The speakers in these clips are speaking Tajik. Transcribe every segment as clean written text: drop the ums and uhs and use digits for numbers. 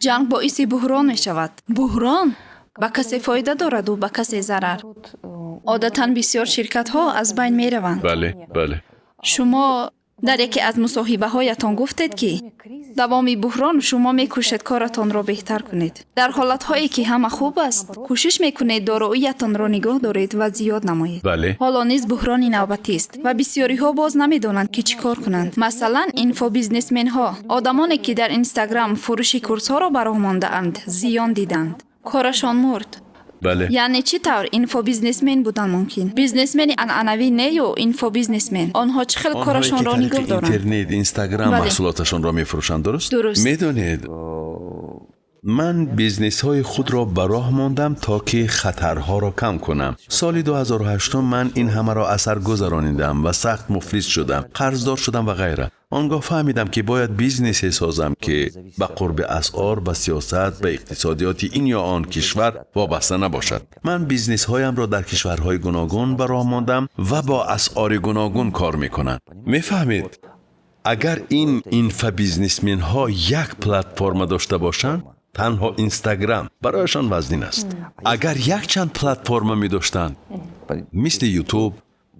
Ҷанг боиси буҳрон мешавад. Буҳрон ба касе фоида дораду ба касе зарар. Одатан бисёр ширкатҳо аз байн мераванд. Бале, бале. Шумо дар яке аз мусоҳибаҳоятон гуфтед, ки давоми буҳрон шумо мекӯшед коратонро беҳтар кунед. Дар ҳолатҳое ки ҳама хуб аст, кӯшиш мекунед дороиятонро нигоҳ доред ва зиёд намоед. Бале. Ҳоло низ буҳрони навбатист ва бисёриҳо боз намедонанд, ки чӣ кор кунанд. Масалан, инфобизнесменҳо, одамоне ки дар Инстаграм фурӯши курсҳоро ба роҳ мондаанд, зиён диданд. Корашон мурд. Бале. Яъне чӣ тавр инфобизнесмен будан мумкин? Бизнесмени анъанавӣ не ё инфобизнесмен? Онҳо чӣ хел онҳое ки корашонро тариқи нигоҳ доранд? интернет, Инстаграм Бале. маҳсулоташонро мефурӯшанд, дуруст? Дуруст. Медонед, ман бизнесҳои худро ба роҳ мондам, то ки хатарҳоро кам кунам. Соли 2008 ман ин ҳамаро аз сар гузаронидам ва сахт муфлис шудам, қарздор шудам ва ғайра. Он гоҳ фаҳмидам, ки бояд бизнесе созам, ки ба қурби асъор, ба сиёсат, ба иқтисодиёти ин ё он кишвар вобаста набошад. Ман бизнесҳоямро дар кишварҳои гуногун ба роҳ мондам ва бо асъори гуногун кор мекунам. Мефаҳмед, агар ин инфобизнесменҳо як платформа дошта бошанд, танҳо Инстаграм барояшон вазнин аст. Агар якчанд платформа медоштанд, мисли Ютуб,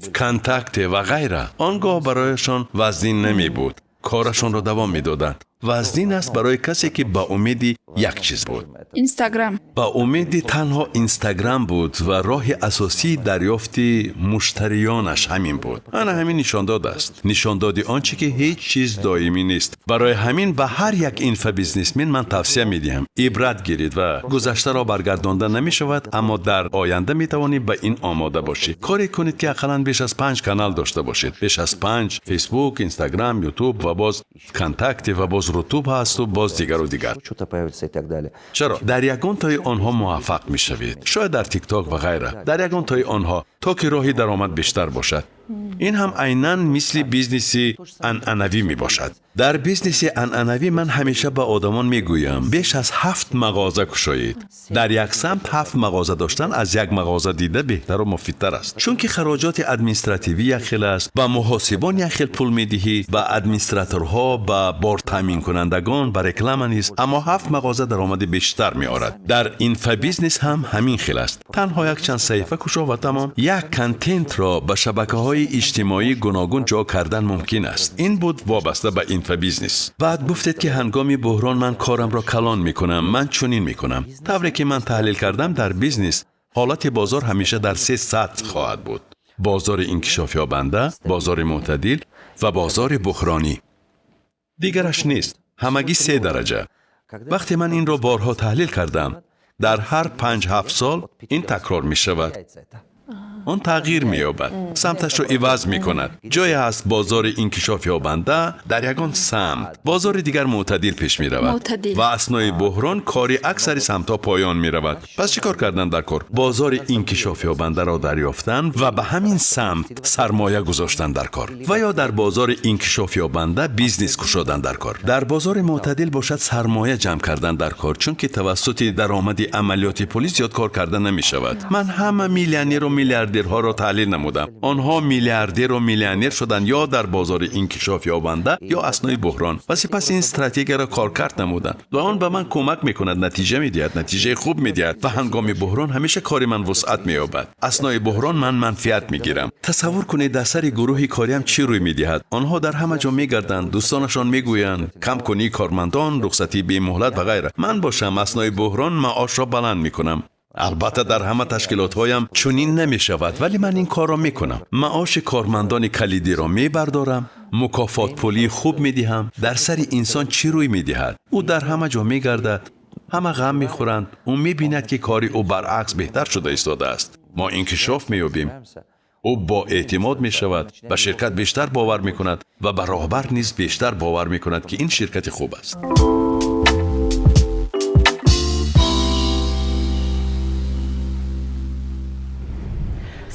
Вконтакте ва ғайра, он гоҳ барояшон вазнин намебуд, корашонро давом медоданд. Вазнин аст барои касе, ки ба умеди як чиз буд. Инстаграм. Ба умеди танҳо Инстаграм буд ва роҳи асосии дарёфти муштариёнаш ҳамин буд. Ана ҳамин нишондод аст, нишондоди он чӣ ки ҳеҷ чиз доимӣ нест. Барои ҳамин ба ҳар як инфобизнесмен ман тавсия медиҳам: ибрат гиред ва гузаштаро баргардонда намешавад, аммо дар оянда метавонӣ ба ин омода бошӣ. Коре кунед, ки ақаллан беш аз 5 канал дошта бошед, беш аз 5: Фейсбук, Инстаграм, Ютуб ва боз Вконтакте ва боз Рутуб ҳасту боз дигару дигар. Что-то появится и так далее. Чаро дар ягон тои онҳо муваффақ мешавед, шояд дар Тикток ва ғайра, дар ягон тои онҳо, то ки роҳи даромад бештар бошад. Ин ҳам айнан мисли бизнеси анъанавӣ мебошад. Дар бизнеси анъанавӣ ман ҳамеша ба одамон мегӯям: беш аз 7 мағоза кушоед. Дар як самт 7 мағоза доштан аз як мағоза дида беҳтару муфидтар аст, чунки хароҷоти административӣ як хел аст, ба муҳосибон як хел пул медиҳӣ, ба администраторҳо, ба бортаъминкунандагон, ба реклама низ. Аммо 7 мағоза даромади бештар меорад. Дар инфобизнес ҳам ҳамин хел аст. Танҳо якчанд саҳифа кушо ва тамом. Як контентро ба шабакаҳои иҷтимоӣ гуногун ҷо кардан мумкин аст. Ин буд вобаста ба инфобизнес. Баъд гуфтед, ки ҳангоми буҳрон ман корамро калон мекунам. Ман чунин мекунам. Тавре ки ман таҳлил кардам, дар бизнес ҳолати бозор ҳамеша дар се сатҳ хоҳад буд: бозори инкишофёбанда, бозори мӯътадил ва бозори буҳронӣ. Дигараш нест, ҳамагӣ се дараҷа. Вақте ман инро борҳо таҳлил кардам, дар ҳар 5-7 сол ин такрор мешавад. Он тағйир меёбад, самташро иваз мекунад. Ҷое ҳаст бозори инкишофёбанда дар ягон самт, бозори дигар мӯътадил пеш меравад. Мӯътадил. Ва аснои буҳрон кори аксари самтҳо поён меравад. Пас чӣ кор кардан дар кор? Бозори инкишофёбандаро дарёфтан ва ба ҳамин самт сармоя гузоштан дар кор ва ё дар бозори инкишофёбанда бизнес кушодан дар кор. Дар бозори мӯътадил бошад, сармоя ҷамъ кардан дар кор, чунки тавассути даромади амалиёти пулӣ зиёд кор карда намешавад. Ман ҳама миллионеру миллиардерҳоро таҳлил намудам. Онҳо миллиардеру миллионер шуданд ё дар бозори инкишофёбанда, ё аснои буҳрон, ва сипас ин стратегияро коркард намуданд ва он ба ман кӯмак мекунад, натиҷа медиҳад, натиҷаи хуб медиҳад. Ва ҳангоми буҳрон ҳамеша кори ман вусъат меёбад. Аснои буҳрон ман манфиат мегирам. Тасаввур кунед, дар сари гурӯҳи кориам чӣ рӯй медиҳад. Онҳо дар ҳама ҷо мегарданд, дӯстонашон мегӯянд: камкунии кормандон, рухсатии бемуҳлат ва ғайра. Ман бошам аснои буҳрон маошро баланд мекунам. Албатта, дар ҳама ташкилотҳоям чунин намешавад, вале ман ин корро мекунам. Маоши кормандони калидиро мебардорам, мукофотпулии хуб медиҳам. Дар сари инсон чӣ рӯй медиҳад? Ӯ дар ҳама ҷо мегардад, ҳама ғам мехӯранд. Ӯ мебинад, ки кори ӯ баръакс беҳтар шуда истодааст, мо инкишоф меёбем. Ӯ боэътимод мешавад, ба ширкат бештар бовар мекунад ва ба роҳбар низ бештар бовар мекунад, ки ин ширкати хуб аст.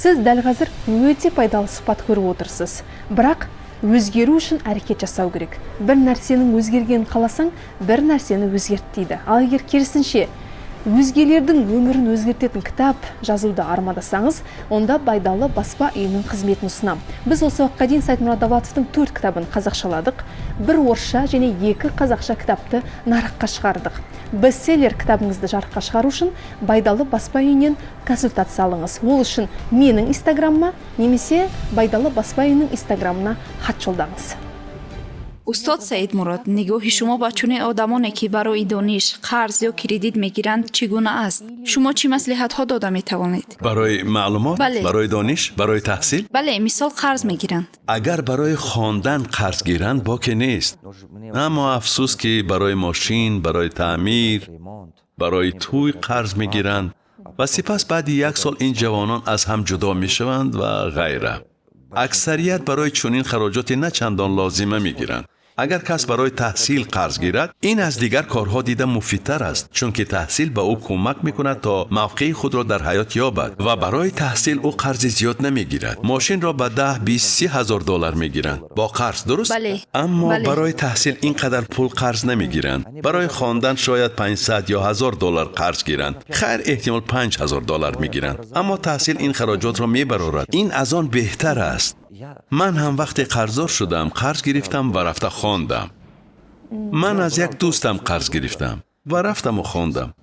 Сіз дәл қазір өте пайдалы сұхбат көріп отырсыз, бірақ өзгеру үшін әрекет жасау керек. Бір нәрсенің өзгергенін қаласаң, бір нәрсені өзгерт дейді. Ал егер керісінше Өзгелердің өмірін өзгертетін кітап жазуды армандасаңыз, онда Байдалы баспа үйінің қызметін ұсынамын. Біз осы уақытқа дейін Саидмурод Давлатовтың төрт кітабын қазақшаладық, бір орысша және екі қазақша кітапты нарыққа шығардық. Бестселлер кітабыңызды жарыққа шығару үшін Байдалы баспа үйінен консультация алыңыз. Ол үшін менің инстаграмыма немесе Байдалы баспа үйінің инстаграмына хат жолдаңыз. Устод Саидмурод, нигоҳи шумо ба чунин одамоне, ки барои дониш қарз ё кредит мегиранд, чӣ гуна аст? Шумо чӣ маслиҳатҳо дода метавонед? Барои маълумот? Бале. Барои дониш, барои таҳсил? Бале, мисол, қарз мегиранд. Агар барои хондан қарз гиранд, боке нест, аммо афсӯс, ки барои мошин, барои таъмир, барои тӯй қарз мегиранд ва сипас баъди як сол ин ҷавонон аз ҳам ҷудо мешаванд ва ғайра. Аксарият барои чунин хароҷоти на чандон лозима мегиранд. Агар кас барои таҳсил қарз гирад, ин аз дигар корҳо дида муфидтар аст, чунки таҳсил ба ӯ кӯмак мекунад, то мавқеи худро дар ҳаёт ёбад, ва барои таҳсил ӯ қарзи зиёд намегирад. Мошинро ба 10, 20, 30 ҳазор доллар мегиранд бо қарз, дуруст? Бале. Аммо Бале. барои таҳсил ин қадар пул қарз намегиранд. Барои хондан шояд 500 ё 1000 доллар қарз гиранд. Хайр, эҳтимол, 5000 доллар мегиранд, аммо таҳсил ин хароҷотро мебарорад. Ин аз он беҳтар аст. Ман ҳам вақте қарздор шудам, қарз гирифтам ва рафта хондам. Ман аз як дӯстам қарз гирифтам ва рафтаму хондам,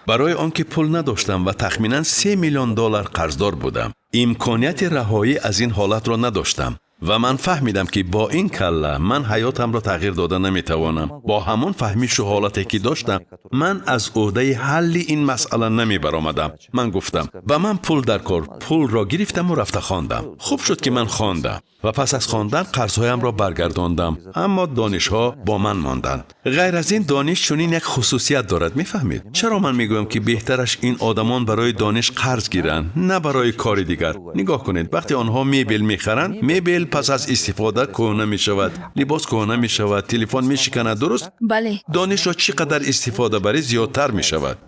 барои он ки пул надоштам ва тахминан 3 миллион доллар қарздор будам. Имконияти раҳоӣ аз ин ҳолатро надоштам ва ман фаҳмидам, ки бо ин калла ман ҳаётамро тағйир дода наметавонам. Бо ҳамон фаҳмишу ҳолате, ки доштам, ман аз ӯҳдаи ҳалли ин масъала намебаромадам. Ман гуфтам, ба ман пул дар кор. Пулро гирифтаму рафта хондам. Хуб шуд, ки ман хондам ва пас аз хондан қарзҳоямро баргардондам, аммо донишҳо бо ман монданд. Ғайр аз ин, дониш чунин як хусусият дорад. Мефаҳмед, чаро ман мегӯям, ки беҳтараш ин одамон барои дониш қарз гиранд, на барои кори дигар? Нигоҳ кунед, вақте онҳо мебел мехаранд, мебел пас аз истифода кӯҳна мешавад, либос кӯҳна мешавад, телефон мешиканад, дуруст? Бале. Донишро чӣ қадар истифода барӣ, зиёдтар мешавад.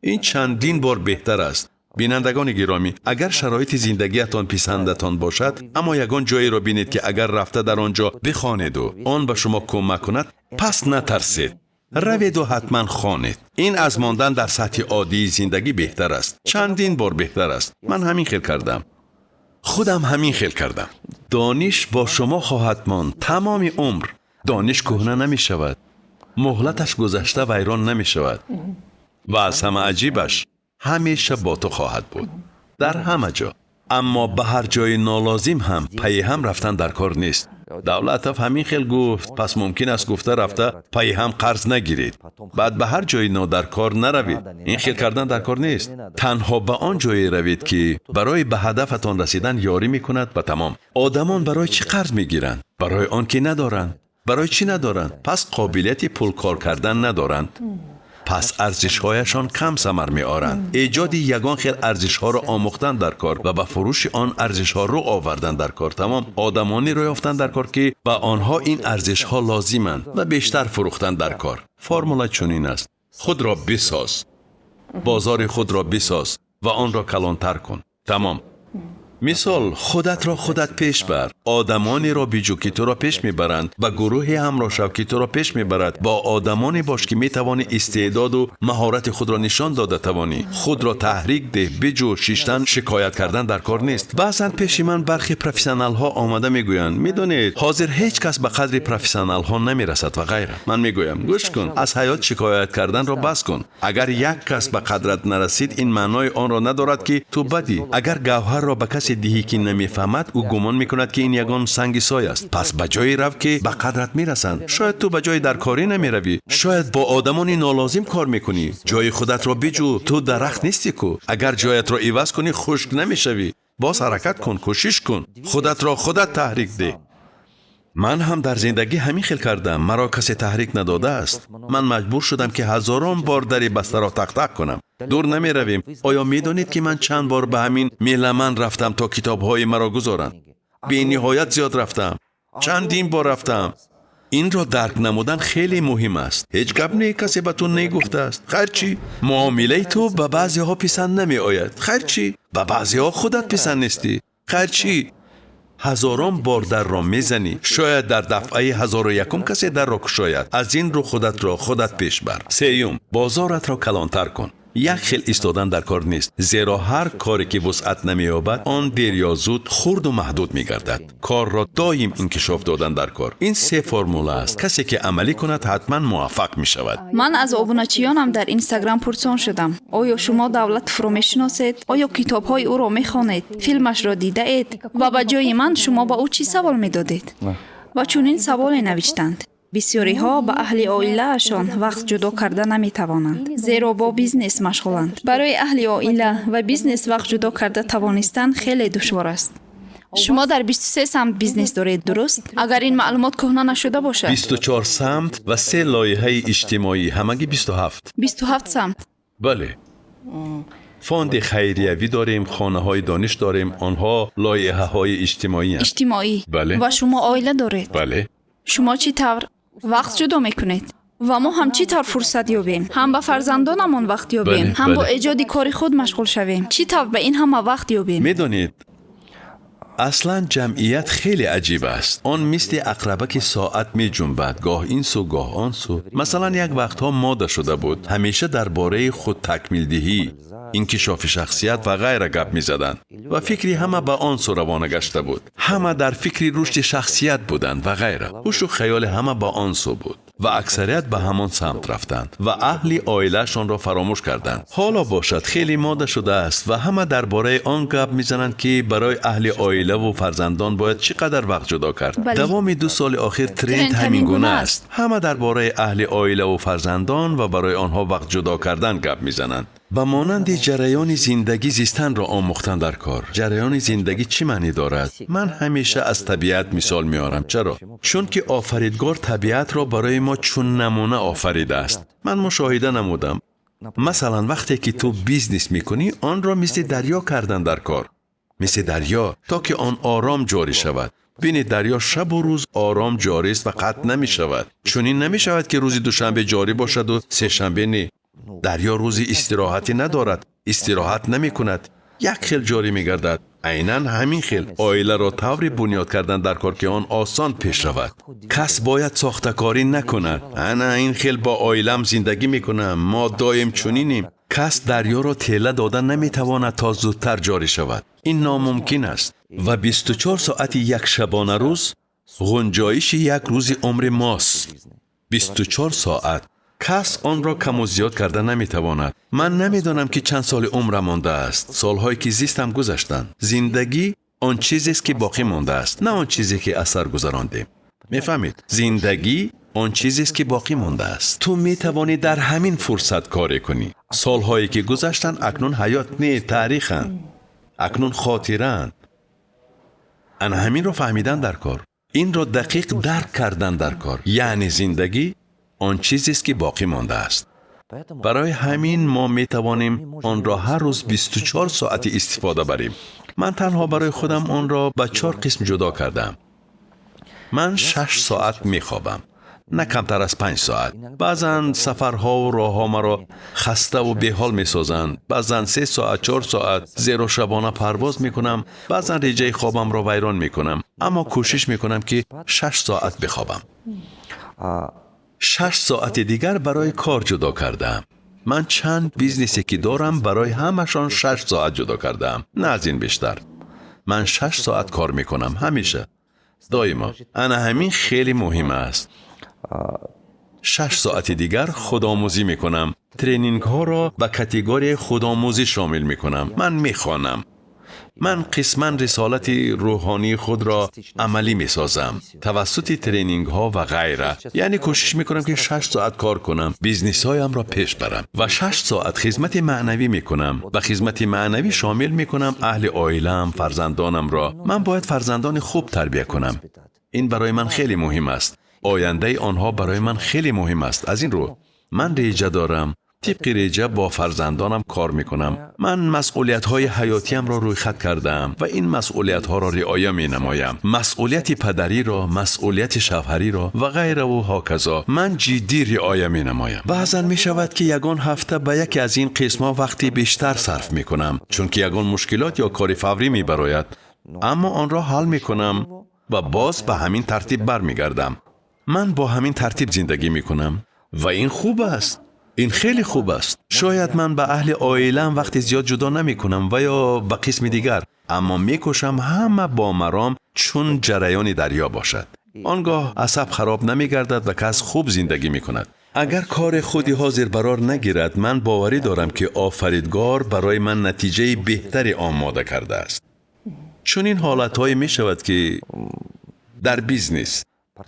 Ин чандин бор беҳтар аст. Бинандагони гиромӣ, агар шароити зиндагиятон писандатон бошад, аммо ягон ҷоеро бинед, ки агар рафта дар он ҷо бихонеду он ба шумо кӯмак кунад, пас натарсед, раведу ҳатман хонед. Ин аз мондан дар сатҳи оддии зиндагӣ беҳтар аст, чандин бор беҳтар аст. Ман ҳамин хел кардам, худам ҳамин хел кардам. Дониш бо шумо хоҳад монд тамоми умр. Дониш кӯҳна намешавад, муҳлаташ гузашта вайрон намешавад ва аз ҳама аҷибаш, ҳамеша бо ту хоҳад буд дар ҳама ҷо. Аммо ба ҳар ҷои нолозим ҳам пайи ҳам рафтан дар кор нест. Давлатов ҳамин хел гуфт, пас мумкин аст гуфта, рафта пайи ҳам қарз нагиред, баъд ба ҳар ҷои нодаркор наравед. Ин хел кардан дар кор нест. Танҳо ба он ҷое равед, ки барои ба ҳадафатон расидан ёрӣ мекунад, ва тамом. Одамон барои чӣ қарз мегиранд? Барои он ки надоранд. Барои чӣ надоранд? Пас қобилияти пул кор кардан надоранд, пас арзишҳояшон кам самар меоранд. Эҷоди ягон хел арзишҳоро омӯхтан дар кор ва ба фурӯши он арзишҳо рӯ овардан дар кор, тамом. Одамонеро ёфтан дар кор, ки ба онҳо ин арзишҳо лозиманд, ва бештар фурӯхтан дар кор. Формула чунин аст: худро бисоз, бозори худро бисоз ва онро калонтар кун, тамом. Мисол, худатро худат пеш бар, одамонеро биҷӯ, ки туро пеш мебаранд, ба гурӯҳе ҳамроҳ шав, ки туро пеш мебарад, бо одамоне бош, ки метавонӣ истеъдоду маҳорати худро нишон дода тавонӣ. Худро таҳрик деҳ, биҷӯ. Шиштан шикоят кардан дар кор нест. Баъзан пеши ман бархе профессионалҳо омада мегӯянд: «Медонед, ҳозир ҳеҷ кас ба қадри профессионалҳо намерасад» ва ғайра. Ман мегӯям: «Гӯш кун, аз ҳаёт шикоят карданро бас кун. Агар як кас ба қадрат нарасид, ин маънои онро надорад, ки ту бадӣ. Агар гавҳарро ба касе диҳӣ, ки намефаҳмад, ӯ гумон мекунад, ки ин ягон санги сой аст. Пас ба ҷое рав, ки ба қадрат мерасанд. Шояд ту ба ҷои даркорӣ намеравӣ, шояд бо одамони нолозим кор мекунӣ. Ҷои худатро биҷӯ. Ту дарахт нестӣ ку, агар ҷоятро иваз кунӣ, хушк намешавӣ. Боз ҳаракат кун, кӯшиш кун, худатро худат таҳрик деҳ». Ман ҳам дар зиндагӣ ҳамин хел кардам. Маро касе таҳрик надодааст. Ман маҷбур шудам, ки ҳазорон бор дари бастаро тақтақ кунам. Дур намеравем. Оё медонед, ки ман чанд бор ба ҳамин Меламан рафтам, то китобҳои маро гузоранд? Бениҳоят зиёд рафтам, чандин бор рафтам. Инро дарк намудан хеле муҳим аст. Ҳеҷ гап не, касе ба ту не гуфтааст. Хайр чӣ, муомилаи ту ба баъзеҳо писанд намеояд. Хайр чӣ, ба баъзеҳо худат писанд нестӣ. Хайр чӣ, ҳазорон бор дарро мезанӣ, шояд дар дафъаи 1001-ум касе дарро кушояд. Аз ин рӯ худатро худат пеш бар. Сеюм, бозоратро калонтар кун. Як хел истодан дар кор нест, зеро ҳар коре ки вусъат намеёбад, он дер ё зуд хурду маҳдуд мегардад. Корро доим инкишоф додан дар кор. Ин се формула аст. Касе ки амалӣ кунад, ҳатман муваффақ мешавад. Ман аз обуначиёнам дар Инстаграм пурсон шудам: оё шумо Давлатовро мешиносед, оё китобҳои ӯро мехонед, филмашро дидаед ва ба ҷои ман шумо ба ӯ чӣ савол медодед? Ва чунин саволе навиштанд: бисёриҳо ба аҳли оилаашон вақт ҷудо карда наметавонанд, зеро бо бизнес машғуланд. Барои аҳли оила ва бизнес вақт ҷудо карда тавонистан хеле душвор аст. Шумо дар 23 самт бизнес доред, дуруст? Агар ин маълумот кӯҳна нашуда бошад. 24 самт ва се лоиҳаи иҷтимоӣ, ҳамагӣ 27. 27 самт. Бале, фонди хайриявӣ дорем, хонаҳои дониш дорем, онҳо лоиҳаҳои иҷтимоиянд. Иҷтимоӣ. Бале. Ва шумо оила доред? Бале. Шумо чӣ тавр вақт ҷудо мекунед ва мо ҳам чӣ тавр фурсат ёбем, ҳам ба фарзандонамон вақт ёбем, ҳам бо эҷоди кори худ машғул шавем? Чӣ тавр ба ин ҳама вақт ёбем? Медонед, аслан ҷамъият хеле аҷиб аст. Он мисли ақрабаки соат меҷунбад, гоҳ ин сӯ, гоҳ он сӯ. Масалан, як вақтҳо мода шуда буд, ҳамеша дар бораи худтакмилдиҳӣ, инкишофи шахсият ва ғайра гап мезаданд ва фикри ҳама ба он сӯ равона гашта буд. Ҳама дар фикри рушди шахсият буданд ва ғайра. Ҳушу хаёли ҳама ба он сӯ буд ва аксарият ба ҳамон самт рафтанд ва аҳли оилаашонро фаромӯш карданд. Ҳоло бошад, хеле мода шудааст ва ҳама дар бораи он гап мезананд, ки барои аҳли оилаву фарзандон бояд чӣ қадар вақт ҷудо кард. Давоми 2 соли охир тренд ҳамин гуна аст. Ҳама дар бораи аҳли оилаву фарзандон ва барои онҳо вақт ҷудо кардан гап мезананд. Ба монанди ҷараёни зиндагӣ зистанро омӯхтан дар кор. Ҷараёни зиндагӣ чӣ маънӣ дорад? Ман ҳамеша аз табиат мисол меорам. Чаро? Чунки офаридгор табиатро барои мо чун намуна офаридааст. Ман мушоҳида намудам, масалан, вақте ки ту бизнес мекунӣ, онро мисли дарё кардан дар кор, мисли дарё, то ки он ором ҷорӣ шавад. Бинед, дарё шабу рӯз ором ҷорист ва қатъ намешавад. Чунин намешавад, ки рӯзи душанбе ҷорӣ бошаду сешанбе не. Дарё рӯзи истироҳатӣ надорад, истироҳат намекунад, як хел ҷорӣ мегардад. Айнан ҳамин хел оиларо тавре бунёд кардан дар кор, ки он осон пеш равад. Кас бояд сохтакорӣ накунад. Ана ин хел бо оилаам зиндагӣ мекунам, мо доим чунинем. Кас дарёро тела дода наметавонад, то зудтар ҷорӣ шавад. Ин номумкин аст. Ва 24 соати як шабонарӯз ғунҷоиши як рӯзи умри мост. 24 соат кас онро каму зиёд карда наметавонад. Ман намедонам, ки чанд соли умрам мондааст. Солҳое ки зистам, гузаштанд. Зиндагӣ он чизест, ки боқӣ мондааст, на он чизе, ки аз сар гузарондем. Мефаҳмед, зиндагӣ он чизест, ки боқӣ мондааст. Ту метавонӣ дар ҳамин фурсат коре кунӣ. Солҳое ки гузаштанд, акнун ҳаёт не, таъриханд, акнун хотираанд. Ана ҳаминро фаҳмидан дар кор, инро дақиқ дарк кардан дар кор. Яъне зиндагӣ он чизест, ки боқӣ мондааст. Барои ҳамин мо метавонем онро ҳар рӯз 24 соати истифода барем. Ман танҳо барои худам онро ба чор қисм ҷудо кардам. Ман 6 соат мехобам, на камтар аз 5 соат. Баъзан сафарҳову роҳҳо маро хаставу беҳол месозанд, баъзан 3 соат, 4 соат, зеро шабона парвоз мекунам, баъзан реҷаи хобамро вайрон мекунам, аммо кӯшиш мекунам, ки 6 соат бихобам. 6 соати дигар барои кор ҷудо кардаам. Ман чанд бизнесе ки дорам, барои ҳамашон 6 соат ҷудо кардаам, на аз ин бештар. Ман 6 соат кор мекунам, ҳамеша, доимо. Ана ҳамин хеле муҳим аст. 6 соати дигар худомӯзӣ мекунам. Тренингҳоро ба категорияи худомӯзӣ шомил мекунам. Ман мехонам, ман қисман рисолати рӯҳонии худро амалӣ месозам тавассути тренингҳо ва ғайра. Яъне кӯшиш мекунам, ки 6 соат кор кунам, бизнесҳоямро пеш барам ва 6 соат хизмати маънавӣ мекунам. Ба хизмати маънавӣ шомил мекунам аҳли оилаам, фарзандонамро. Ман бояд фарзандони хуб тарбия кунам. Ин барои ман хеле муҳим аст. Ояндаи онҳо барои ман хеле муҳим аст. Аз ин рӯ ман реҷа дорам, тибқи реҷа бо фарзандонам кор мекунам. Ман масъулиятҳои ҳаётиямро рӯйхат кардаам ва ин масъулиятҳоро риоя менамоям: масъулияти падариро, масъулияти шавҳариро ва ғайраву ҳоказо. Ман ҷиддӣ риоя менамоям. Баъзан мешавад, ки ягон ҳафта ба яке аз ин қисмҳо вақти бештар сарф мекунам, чунки ягон мушкилот ё кори фаврӣ мебарояд, аммо онро ҳал мекунам ва боз ба ҳамин тартиб бармегардам. Ман бо ҳамин тартиб зиндагӣ мекунам ва ин хуб аст. Ин хеле хуб аст. Шояд ман ба аҳли оилаам вақти зиёд ҷудо намекунам ва ё ба қисми дигар, аммо мекӯшам ҳама бо маром, чун ҷараёни дарё бошад. Он гоҳ асаб хароб намегардад ва кас хуб зиндагӣ мекунад. Агар кори худи ҳозир барор нагирад, ман боварӣ дорам, ки Офаридгор барои ман натиҷаи беҳтаре омода кардааст. Чунин ҳолатҳое мешавад, ки дар бизнес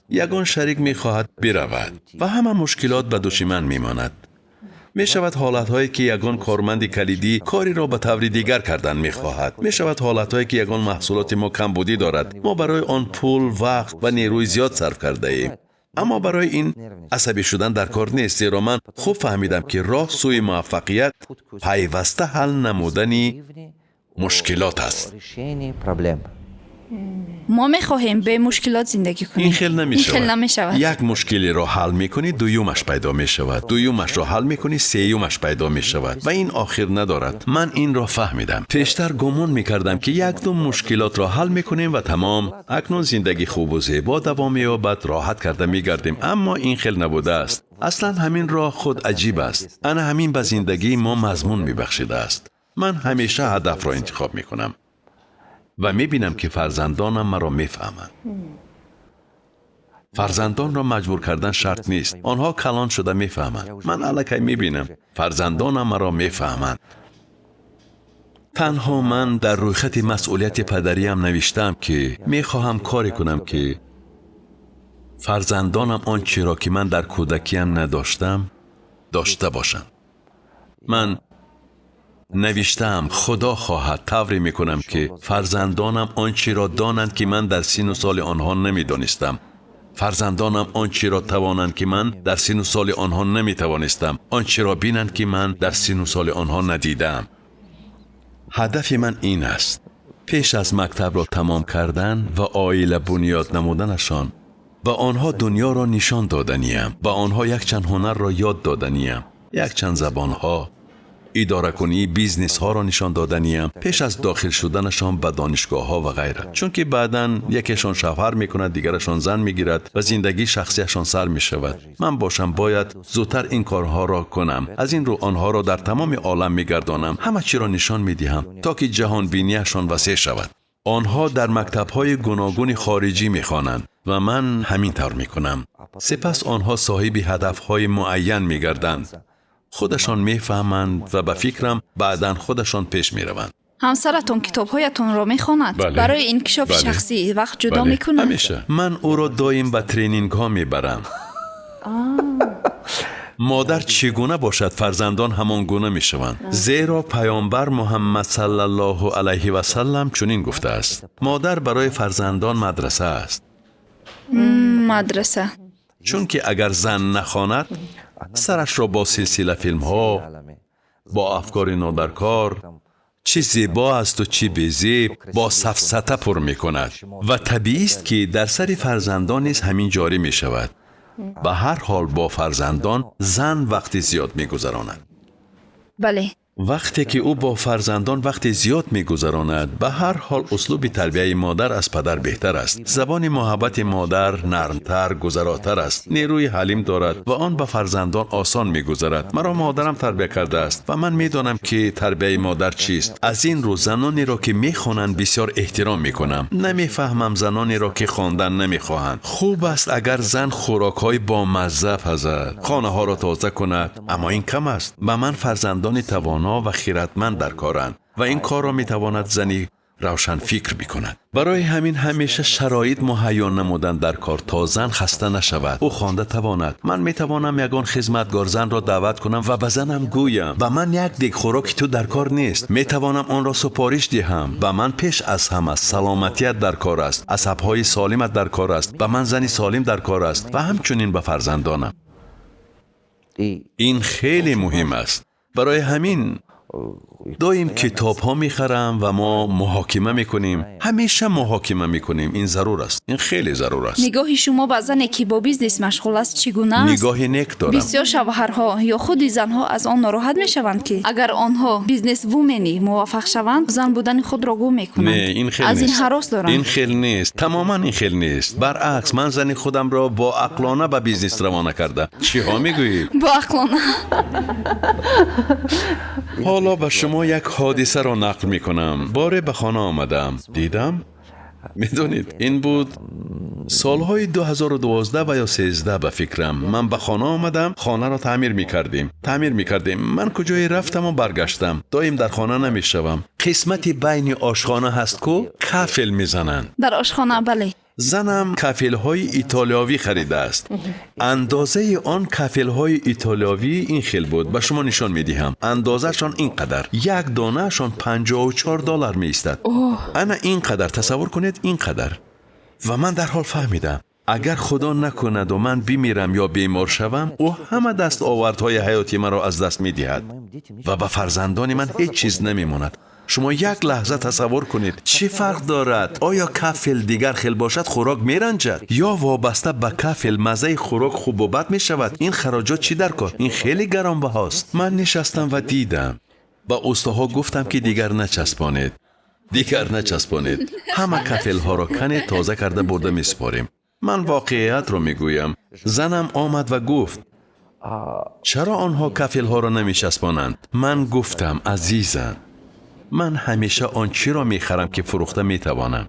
ягон шарик мехоҳад биравад ва ҳама мушкилот ба дӯши ман мемонад. Мешавад ҳолатҳое, ки ягон корманди калидӣ кориро ба таври дигар кардан мехоҳад. Мешавад ҳолатҳое, ки ягон маҳсулоти мо камбудӣ дорад. Мо барои он пул, вақт ва нерӯи зиёд сарф кардаем. Аммо барои ин асабӣ шудан дар кор нест, зеро ман хуб фаҳмидам, ки роҳ сӯи муваффақият пайваста ҳал намудани мушкилот аст. Мо мехоҳем бемушкилот зиндагӣ кунем. Ин хел Ин намешавад. хел намешавад. Як мушкилеро ҳал мекунӣ, дуюмаш пайдо мешавад, дуюмашро ҳал мекунӣ, сеюмаш пайдо мешавад ва ин охир надорад. Ман инро фаҳмидам. Пештар гумон мекардам, ки якду мушкилотро ҳал мекунем ва тамом, акнун зиндагӣ хубу зебо давом меёбад, роҳат карда мегардем, аммо ин хел набудааст. Аслан ҳамин роҳ худ аҷиб аст. Ана ҳамин ба зиндагии мо мазмун мебахшидааст. Ман ҳамеша ҳадафро интихоб мекунам ва мебинам, ки фарзандонам маро мефаҳманд. Фарзандонро маҷбур кардан шарт нест, онҳо калон шуда мефаҳманд. Ман аллакай мебинам, фарзандонам маро мефаҳманд. Танҳо ман дар рӯйхати масъулияти падариам навиштаам, ки мехоҳам коре кунам, ки фарзандонам он чиро, ки ман дар кӯдакиам надоштам, дошта бошанд. Ман навиштаам, худо хоҳад, тавре мекунам, ки фарзандонам он чиро донанд, ки ман дар сину соли онҳо намедонистам, фарзандонам он чиро тавонанд, ки ман дар сину соли онҳо наметавонистам, он чиро бинанд, ки ман дар сину соли онҳо надидаам. Ҳадафи ман ин аст: пеш аз мактабро тамом кардан ва оила бунёд намуданашон ба онҳо дунёро нишон доданиям, ба онҳо якчанд ҳунарро ёд доданиям, якчанд забонҳо, идоракунии бизнесҳоро нишон доданиям пеш аз дохил шуданашон ба донишгоҳҳо ва ғайра, чунки баъдан якешон шавҳар мекунад, дигарашон зан мегирад ва зиндагии шахсияшон сар мешавад. Ман бошам, бояд зудтар ин корҳоро кунам. Аз ин рӯ онҳоро дар тамоми олам мегардонам, ҳама чиро нишон медиҳам, то ки ҷаҳонбинияшон васеъ шавад. Онҳо дар мактабҳои гуногуни хориҷӣ мехонанд ва ман ҳамин тавр мекунам. Сипас онҳо соҳиби ҳадафҳои муайян мегарданд, худашон мефаҳманд ва ба фикрам, баъдан худашон пеш мераванд. Ҳамсаратон китобҳоятонро мехонад? Бале. Барои инкишофи Бале. шахсӣ вақт ҷудо Бале, мекунад? Ҳамеша ман ӯро доим ба тренингҳо мебарам. Модар чӣ гуна бошад, фарзандон ҳамон гуна мешаванд, зеро паёмбар Муҳаммад саллаллоҳу алайҳи васаллам чунин гуфтааст: модар барои фарзандон мадраса аст. Мадраса. Чунки агар зан нахонад, сарашро бо силсила филмҳо, бо афкори нодаркор, чӣ зебо асту чӣ безеб, бо сафсата пур мекунад ва табиист, ки дар сари фарзандон низ ҳамин ҷорӣ мешавад. Ба ҳар ҳол бо фарзандон зан вақти зиёд мегузаронад. Вақте ки ӯ бо фарзандон вақти зиёд мегузаронад, ба ҳар ҳол услуби тарбияи модар аз падар беҳтар аст. Забони муҳаббати модар нармтар, гузаротар аст, нерӯи ҳалим дорад ва он ба фарзандон осон мегузарад. Маро модарам тарбия кардааст ва ман медонам, ки тарбияи модар чист. Аз ин рӯ занонеро, ки мехонанд, бисёр эҳтиром мекунам. Намефаҳмам занонеро, ки хондан намехоҳанд. Хуб аст, агар зан хӯрокҳои бомазза пазад, хонаҳоро тоза кунад, аммо ин кам аст. Ба ман фарзандони тавоно ва хиратманд дар коранд ва ин корро метавонад зани равшанфикр бикунад. Барои ҳамин ҳамеша шароит муҳайё намудан дар кор, то зан хаста нашавад, ӯ хонда тавонад. Ман метавонам ягон хизматгор занро даъват кунам ва ба занам гӯям: ба ман як дег хӯроки ту дар кор нест, метавонам онро супориш диҳам. Ба ман пеш аз ҳама саломатият дар кор аст, асабҳои солимат дар кор аст, ба ман зани солим дар кор аст ва ҳамчунин ба фарзандонам. Ин хеле муҳим аст. Барои ҳамин Доим китобҳо мехарам ва мо муҳокима мекунем. Ҳамеша муҳокима мекунем. Ин зарур аст. Ин хеле зарур аст. Нигоҳи шумо ба зане, ки бо бизнес машғул аст, чӣ гуна аст? Нигоҳи нек дорам. Бисёр шавҳарҳо ё худи занҳо аз он нороҳат мешаванд, ки агар онҳо бизнесвумени муваффақ шаванд, зан будани худро гум мекунанд. Не, ин хел аз ин нест. ҳарос доранд. Ин хел нест. Тамоман ин хел нест. Баръакс, ман зани худамро бо ақлона ба бизнес равона карда. Чиҳо мегӯед? Бо ақлона. Ҳоло ба шумо як ҳодисаро нақл мекунам. Боре ба хона омадам. Дидам, медонед, ин буд солҳои 2012 ва ё 13 ба фикрам. Ман ба хона омадам, хонаро таъмир мекардем. Таъмир мекардем. Ман куҷое рафтаму баргаштам. Доим дар хона намешавам. Қисмати байни ошхона ҳаст ку, кафел мезананд. Дар ошхона, бале. Занам кафелҳои итолиёвӣ харидааст. Андозаи он кафелҳои итолиёвӣ ин хел буд. Ба шумо нишон медиҳам. Андозаашон ин қадар. Як донаашон $54 меистад. Ана ин қадар, тасаввур кунед, ин қадар. Ва ман дарҳол фаҳмидам, агар худо накунаду ман бимирам ё бемор шавам, ӯ ҳама дастовардҳои ҳаёти маро аз даст медиҳад ва ба фарзандони ман ҳеҷ чиз намемонад. Шумо як лаҳза тасаввур кунед, чӣ фарқ дорад? Оё кафел дигар хел бошад, хӯрок меранҷад? Ё вобаста ба кафел маззаи хӯрок хубу бад мешавад? Ин хароҷот чӣ дар кор? Ин хеле гаронбаҳост. Ман нишастам ва дидам. Ба устаҳо гуфтам, ки дигар начаспонед. Дигар начаспонед. Ҳама кафелҳоро канед, тоза карда бурда месупорем. Ман воқеиятро мегӯям. Занам омад ва гуфт: чаро онҳо кафелҳоро намечаспонанд? Ман гуфтам: азизам, ман ҳамеша он чиро мехарам, ки фурӯхта метавонам.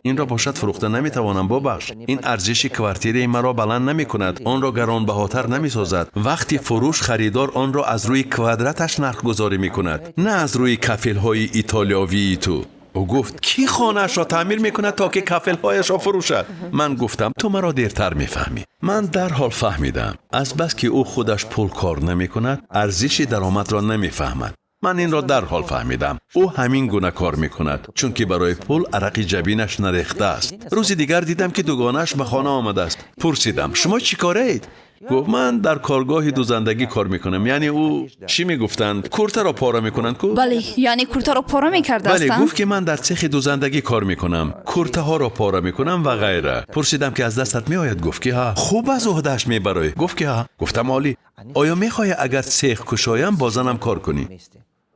Инро бошад фурӯхта наметавонам, бубахш. Ин арзиши квартираи маро баланд намекунад, онро гаронбаҳотар намесозад. Вақти фурӯш харидор онро аз рӯи квадраташ нархгузорӣ мекунад, на аз рӯи кафелҳои итолиёвии ту. Ӯ гуфт: кӣ хонаашро таъмир мекунад, то ки кафелҳояшро фурӯшад? Ман гуфтам: ту маро дертар мефаҳмӣ. Ман дарҳол фаҳмидам, азбаски ӯ худаш пул кор намекунад, арзиши даромадро намефаҳмад. Ман инро дарҳол фаҳмидам. Ӯ ҳамин гуна кор мекунад, чунки барои пул арақи ҷабинаш нарехтааст. Рӯзи дигар дидам, ки дугонааш ба хона омадааст. Пурсидам: шумо чӣ кораед? Гуфт: ман дар коргоҳи дузандагӣ кор мекунам. Яъне ӯ чӣ мегуфтанд? Куртаро пора мекунанд ку? Бале, яъне куртаро пора мекардаастанд? Бале, гуфт ки ман дар цехи дузандагӣ кор мекунам, куртаҳоро пора мекунам ва ғайра. Пурсидам, ки аз дастат меояд? Гуфт ки ҳа. Хуб аз уҳдааш мебароӣ? Гуфт ки ҳа. Гуфтам: олӣ. Оё мехоҳӣ агар цех кушоям, бо занам кор кунӣ?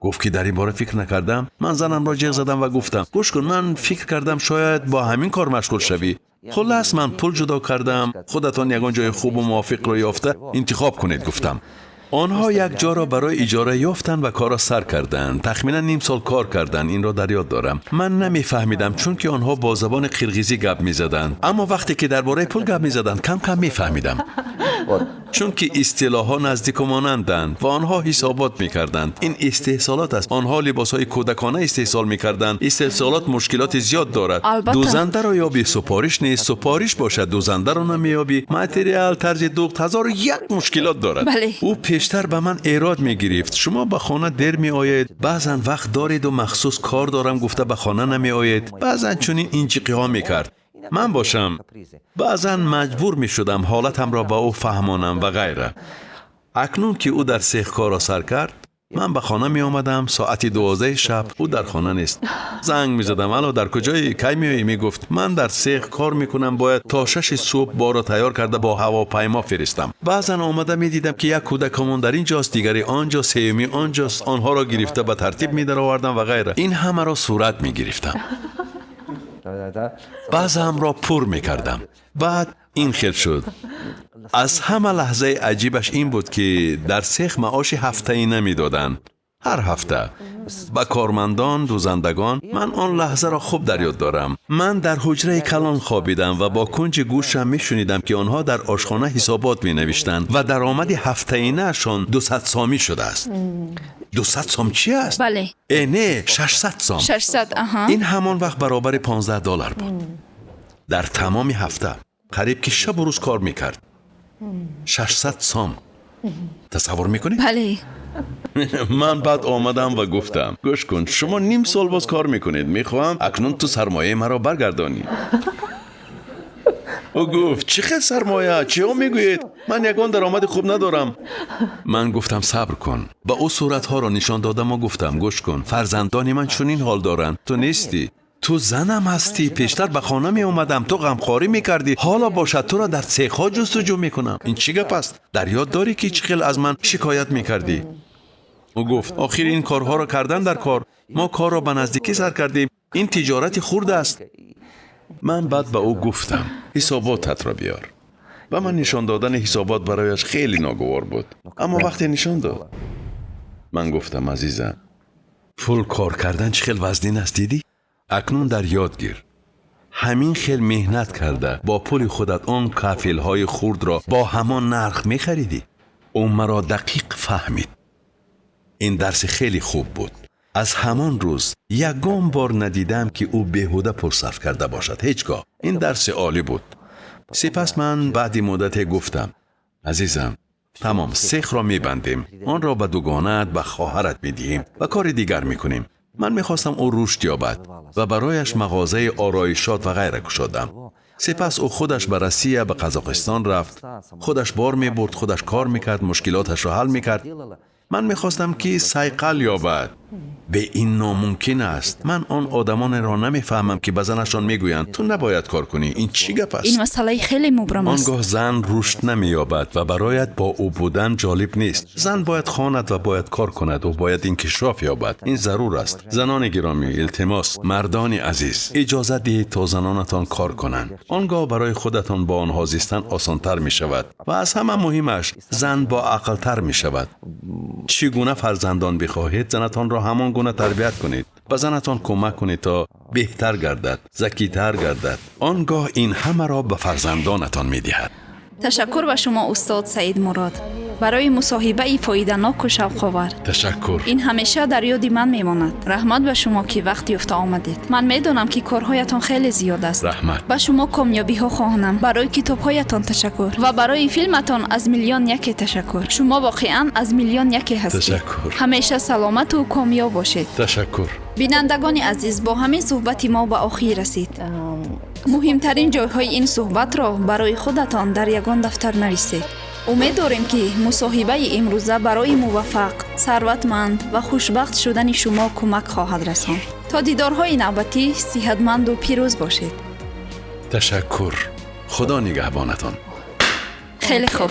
Гуфт ки дар ин бора фикр накардам. Ман занамро ҷеғ задам ва гуфтам: гӯш кун, ман фикр кардам, шояд бо ҳамин кор машғул шавӣ. Хуллас, ман пул ҷудо кардам. Худатон ягон ҷои хубу мувофиқро ёфта интихоб кунед, гуфтам. Онҳо як ҷоро барои иҷора ёфтанд ва корро сар карданд. Тахминан ним сол кор карданд, инро дар ёд дорам. Ман намефаҳмидам, чунки онҳо бо забони қирғизӣ гап мезаданд. Аммо вақте ки дар бораи пул гап мезаданд, кам кам мефаҳмидам. Чунки истилоҳҳо наздику монанданд ва онҳо ҳисобот мекарданд. Ин истеҳсолот аст. Онҳо либосҳои кӯдакона истеҳсол мекарданд. Истеҳсолот мушкилоти зиёд дорад. Албатта. Дузандаро ёбӣ, супориш нест, супориш бошад, дузандаро намеёбӣ. Материал, тарзи духт, ҳазору як мушкилот дорад. Бале. Ӯ пештар ба ман эрод мегирифт: шумо ба хона дер меоед, баъзан вақт дореду махсус кор дорам гуфта ба хона намеоед. Баъзан чунин инчиқиҳо мекард. Ман бошам баъзан маҷбур мешудам ҳолатамро ба ӯ фаҳмонам ва ғайра. Акнун ки ӯ дар сех корро сар кард, ман ба хона меомадам соати 12 шаб, ӯ дар хона нест. Занг мезадам: алло, дар куҷоӣ, кай меоӣ? Мегуфт: ман дар сех кор мекунам, бояд то 6 субҳ борро тайёр карда бо ҳавопаймо фиристам. Баъзан омада медидам, ки як кӯдакамон дар ин ҷост, дигаре он ҷо, сеюмӣ он ҷост. Онҳоро гирифта ба тартиб медаровардам ва ғайра. Ин ҳамаро сурат мегирифтам. Баъзаамро пур мекардам. Баъд ин хел шуд. Аз ҳама лаҳзаи аҷибаш ин буд, ки дар сех маоши ҳафтаӣ намедоданд. Ҳар ҳафта ба кормандон, дузандагон. Ман он лаҳзаро хуб дар ёд дорам. Ман дар ҳуҷраи калон хобидам ва бо кунҷи гӯшам мешунидам, ки онҳо дар ошхона ҳисобот менавиштанд ва даромади ҳафтаинаашон 200 сомӣ шудааст. 200 сом чӣ аст? Бале. Не, 600 сом. 600, аҳа. Ин ҳамон вақт баробари $15 буд. Дар тамоми ҳафта қариб ки шабу рӯз кор мекард. 600 сом. Тасаввур мекунед? Бале. Ман баъд омадам ва гуфтам: гӯш кун, шумо ним сол боз кор мекунед, мехоҳам акнун ту сармояи маро баргардонӣ. Ӯ гуфт: чӣ хел сармоя? Чиҳо мегӯед? Ман ягон даромади хуб надорам. Ман гуфтам: сабр кун. Ба ӯ суратҳоро нишон додаму гуфтам: гӯш кун, фарзандони ман чунин ҳол доранд, ту нестӣ, ту занам ҳастӣ. Пештар ба хона меомадам, ту ғамхорӣ мекардӣ, ҳоло бошад туро дар цехҳо ҷустуҷӯ мекунам. Ин чӣ гап аст? Дар ёд дорӣ, ки чӣ хел аз ман шикоят мекардӣ? Ӯ гуфт: охир ин корҳоро кардан дар кор, мо корро ба наздикӣ сар кардем, ин тиҷорати хурд аст. Ман баъд ба ӯ гуфтам: ҳисоботатро биёр. Ба ман нишон додани ҳисобот барояш хеле ногувор буд, аммо вақте нишон дод, ман гуфтам: азизам, пул кор кардан чӣ хел вазнин аст, дидӣ? Акнун дар ёд гир, ҳамин хел меҳнат карда бо пули худат он кафелҳои хурдро бо ҳамон нарх мехаридӣ. Ӯ маро дақиқ фаҳмид. Ин дарси хеле хуб буд. Аз ҳамон рӯз ягон бор надидам, ки ӯ беҳуда пул сарф карда бошад, ҳеҷ гоҳ. Ин дарси олӣ буд. Сипас ман баъди муддате гуфтам: азизам, тамом, сехро мебандем, онро ба дугонаат, ба хоҳарат медиҳем ва кори дигар мекунем. Ман мехостам ӯ рушд ёбад ва барояш мағозаи ороишот ва ғайра кушодам. Сипас ӯ худаш ба Россия, ба Қазоқистон рафт, худаш бор мебурд, худаш кор мекард, мушкилоташро ҳал мекард. Ман мехостам, ки сайқал ёбад. Бе ин номумкин аст. Ман он одамонеро намефаҳмам, ки ба занашон мегӯянд: ту набояд кор кунӣ. Ин чӣ гап аст? Ин масъалаи хеле мубрам Он аст. гоҳ зан рушд намеёбад ва бароят бо ӯ будан ҷолиб нест. Зан бояд хонад ва бояд кор кунад, ӯ бояд инкишоф ёбад, ин зарур аст. Занони гиромӣ, илтимос, мардони азиз, иҷозат диҳед, то занонатон кор кунанд. Он гоҳ барои худатон бо онҳо зистан осонтар мешавад ва аз ҳама муҳимаш, зан боақлтар мешавад. Чӣ гуна фарзандон бихоҳед, занатонро ҳамон гуна тарбият кунед. Ба занатон кӯмак кунед, то беҳтар гардад, закитар гардад. Он гоҳ ин ҳамаро ба фарзандонатон медиҳад. Ташаккур ба шумо, устод Саид Мурод, барои мусоҳибаи фоиданоку шавқовар. Ташаккур. Ин ҳамеша дар ёди ман мемонад. Раҳмат ба шумо, ки вақт ёфта омадед. Ман медонам, ки корҳоятон хеле зиёд аст. Раҳмат. Ба шумо комёбиҳо хоҳонам. Барои китобҳоятон ташаккур ва барои филматон аз миллион яке ташаккур. Шумо воқеан аз миллион яке ҳастед. Ташаккур. Ҳамеша саломату комёб бошед. Ташаккур. Бинандагони азиз, бо ҳамин суҳбати мо ба охир расид. Муҳимтарин ҷойҳои ин суҳбатро барои худатон дар ягон дафтар нависед. Умед дорем, ки мусоҳибаи имрӯза барои муваффақ, сарватманд ва хушбахт шудани шумо кӯмак хоҳад расонд. То дидорҳои навбатӣ сиҳатманду пирӯз бошед. Ташаккур, Худо нигаҳбонатон. Хеле хуб.